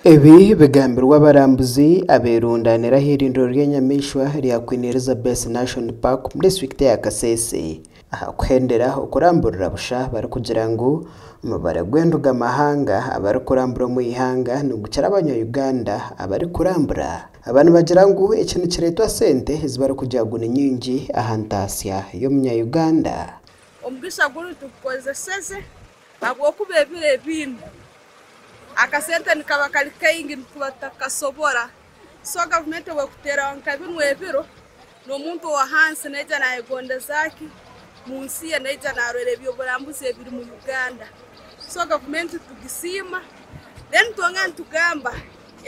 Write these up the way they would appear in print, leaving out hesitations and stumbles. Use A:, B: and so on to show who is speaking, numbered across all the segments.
A: Ebi bigambirwe abarambuzi abeerundanira ah'eirindiro ry'enyamaishwa rya Queen Elizabeth National Park omu disiturikiti eya Kasese aha kuhendera okuramburira busha barikugira ngu omubare gw'endugamahanga abarikurambura omu ihanga nigukira abanya Uganda abarikurambura. Aba nibagira ngu eki nikireetwa sente ezi barikugira ngu ni nyingi aha ntaasya y'omunya Uganda.
B: Omugisa gunu tugukozeseze habwokuba ebiro ebindi akasente nikaba kari kaingi nituba tutakasobora. So gavumenti obu ekuteeraho nka binu ebiro, n'omuntu owa hansi naija nayegondeza ki mu nsi ye, naija narora eby'oburambuzi ebiri mu Uganda. So gavumenti tugisiima, then twongera nitugamba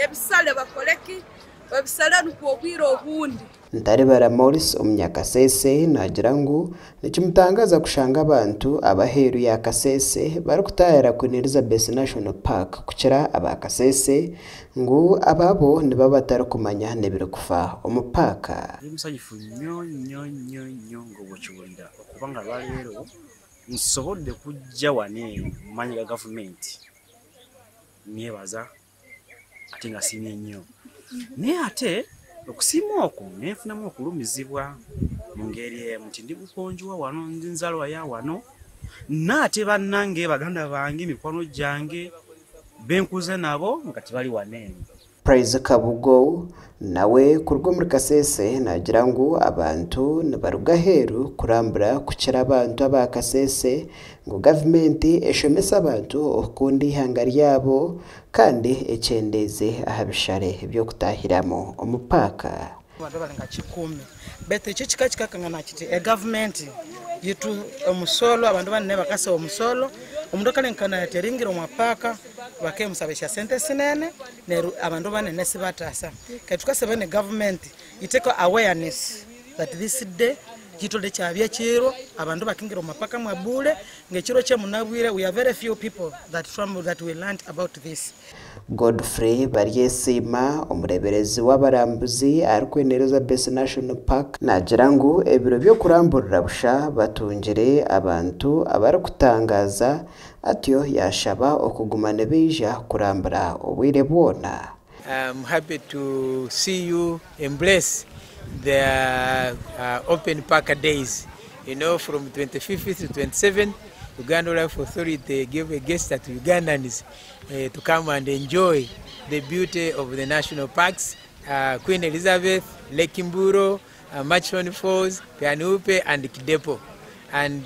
B: ebisale bakole ki, babisale nukwo obwire obundi.
A: Ntaribara Maurice Omunyakasese naagira ngu nikimutangaza kushanga abantu ab'aheeru ya Kasese barikutaayira Queen Elizabeth National Park kukira aba Kasese ngu ababo nibaba batarikumanya n'ebirikufa omu paaka.
C: Ndi musanyufu nnyo nnyo nnyo nnyo ng'obw'okiwulira okuba nga lwaleero nsobodde kujja wano eno mu maanyi ga gavumenti neebaza ate nga siimye nnyo naye ate okusiima okwo nenfunamu okulumizibwa mu ngeri emu nti ndi mukonjwa wano ndi nzaalwa ya wano naate bannange baganda bange mikwano gyange benkuze nabo nga tebali wano eno.
A: Praise Kabugo nawe kuruga omuri Kasese naagira ngu abantu nibaruga aheeru kurambura kukira abantu aba Kasese ngu gavumenti eshomese abantu okukunda eihanga ryabo kandi ekyendeeze aha bishare by'okutaahiramu omu paaka.
D: Abantu abali nka 1,000 betu ekyo kika kikakangana kiti egavumenti yitu omusolo abantu banene bakasa omusolo omundu akalenkana ati eringire omu paaka bakemusaba sente sinene neru abandu banene sibatasa ketukasaba ne gavumenti iteko awareness that this day kitole kyabya kiro abandu bakingira omu mapaka mwabule ngekiro kyemunabwire. We are very few people that from that we learned about this.
A: Godfrey Baryesiima omureeberezi w'abarambuzi ahari Queen Elizabeth National Park naagira ngu ebiro by'okuramburira busha batungire abantu abarikutangaza atyo yashaba okuguma nibaija kurambura obwire bwona.
E: I'm happy to see you embrace the open park days. From 25th to 27th, Uganda Wildlife Authority gave a gesture to Ugandans to come and enjoy the beauty of the national parks, Queen Elizabeth, Lake Mburo, Murchison Falls, Pian-Upe and Kidepo. And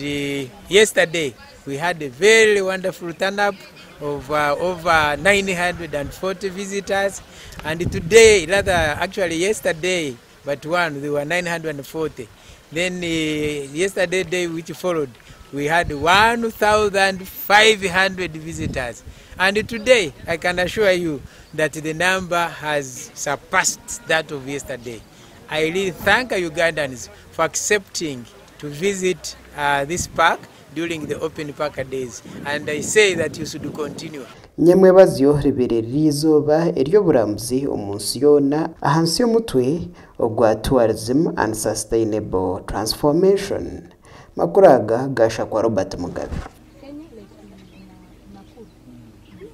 E: yesterday we had a very wonderful turn-up of over 940 visitors. And today, rather actually yesterday, but one, there were 940. Then yesterday day which followed, we had 1,500 visitors. And today, I can assure you that the number has surpassed that of yesterday. I really thank Ugandans for accepting to visit this park during the open park days. And I say that you should continue.
A: Nyamwebazyo ribere ry'izooba ery'oburambuzi omu nsi yoona ahansi y'omutwe ogwa Tourism and Sustainable Transformation. Makuru aga gashakwa Robert Mugabe.